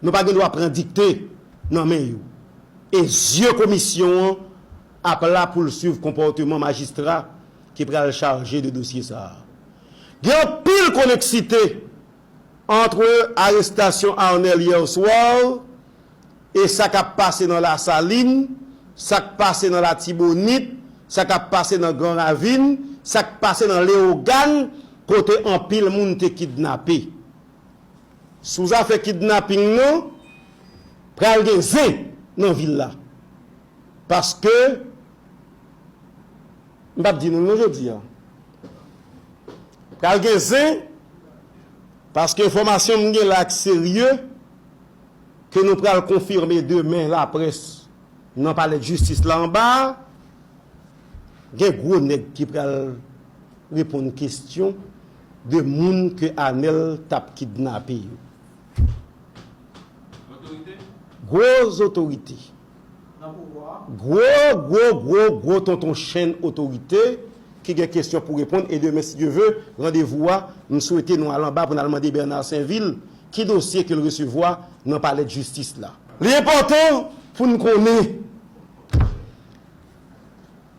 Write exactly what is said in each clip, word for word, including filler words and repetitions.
Nou pa gen dwa pran dikte nan men yo. E zye komisyon an ap la pou l swiv konpòteman majistra ki pral chaje de dosye sa a. Gen anpil koneksite ant arestasyon Arnel yè swa e sa k ap pase nan Lasalin, sa k pase nan Latibonit, sa k ap pase nan Gran Ravin, sa k pase nan Leyogàn, kote anpil moun te kidnape. Sou zafè kidnaping nan, pral gen zen nan vil la. Paske, m p ap di nou non jodi a. Pral gen zen, paske enfòmasyon m gen la k serye, ke nou pral konfime demen laprès nan palè jistis la anba a, gen gwo nèg ki pral reponn kesyon de moun ke Anèl t ap kidnape yo. Otorite? Gwo otorite. Nan pouvwa? Gwo, gwo, gwo, gwo tonton chenn otorite ki gen kesyon pou reponn. E demen, si Dye ve, randevou a, m swete nou al anba pou n al mande Bernard Sainvil ki dosye ke l resevwa nan palè jistis la. Li enpòtan pou n konnen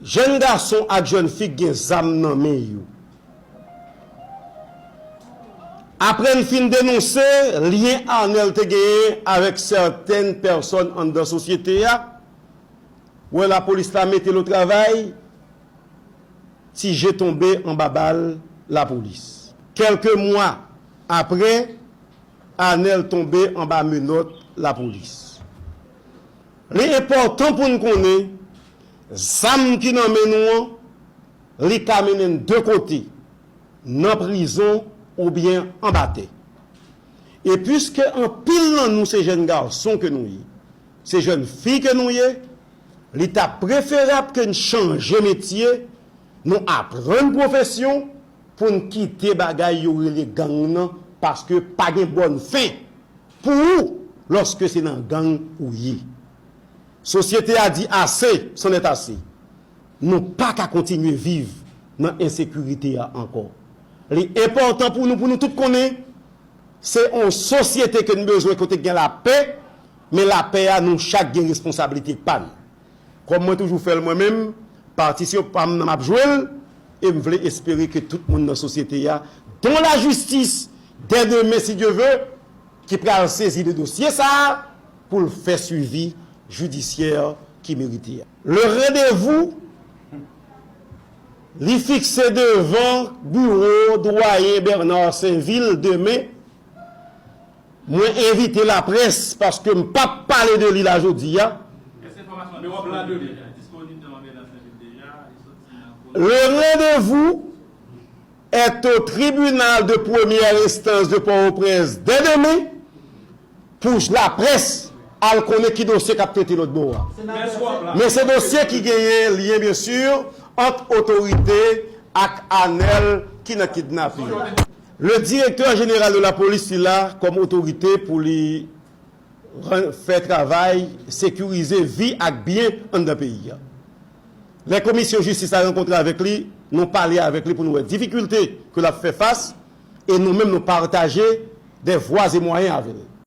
jèn gason ak jèn fi k gen zam nan men yo. Apre n fin denonse lyen Arnel te genyen avèk sètèn pèsòn anndan sosyete a, wè lapolis la mete l o travay, Ti Je tonbe anba bal lapolis. Kèlke mwa apre, Anèl tonbe anba menòt lapolis. Li enpòtan pou n konnen, zam ki nan men nou an, li ka mennen n de kote, nan prizon oubyen anba tè. E piske anpil nan nou se jèn gason ke nou ye, se jèn fi ke nou ye, li ta preferab ke n chanje metye, nou aprann pwofesyon pou n kite bagay yo rele gang nan, paske pa gen bòn fen pou ou lòske se nan gang ou ye. Sosyete a di ase, c'en est ase. Nou pa ka kontinye viv nan ensekirite a ankò. Li enpòtan pou nou, pou nou tout konnen, se yon sosyete ke n bezwen kote k gen lapè, men lapè a, nou chak gen responsablite pa n. Kòm mwen toujou fè l mwen menm, patisyon pa m nan m ap jwe l, e m vle espere ke tout moun nan sosyete a, dont la justice, dès demain, si Dieu veut, ki pral sezi de dosye sa a pou l fè swivi jidisyè ki merite a. Le rendez-vous, li fikse devan biwo dwayen Bernard Sainvil demen. Mwen envite laprès paske m p ap pale de li la jodi a. Èske enfòmasyon de wòb la demen disponib devan Bernard Sainvil deja? Li soti nan kote. Le rendez-vous est au tribunal de première instance de Port-au-Prince dès demain pou laprès al konnen ki dosye k ap trete lòt bò a. Men se dosye ki genyen lyen, byen si, ant otorite ak Anèl ki nan kidnaping. Le directeur général de la police li la kòm otorite pou li ran-, fè travay sekirize vi ak byen anndan peyi a. Lè komisyon jistis la rankontre avèk li, nou pale avèk li pou nou wè difikilte ke l ap fè fas, e nou menm nou pataje des voies et moyens avè l.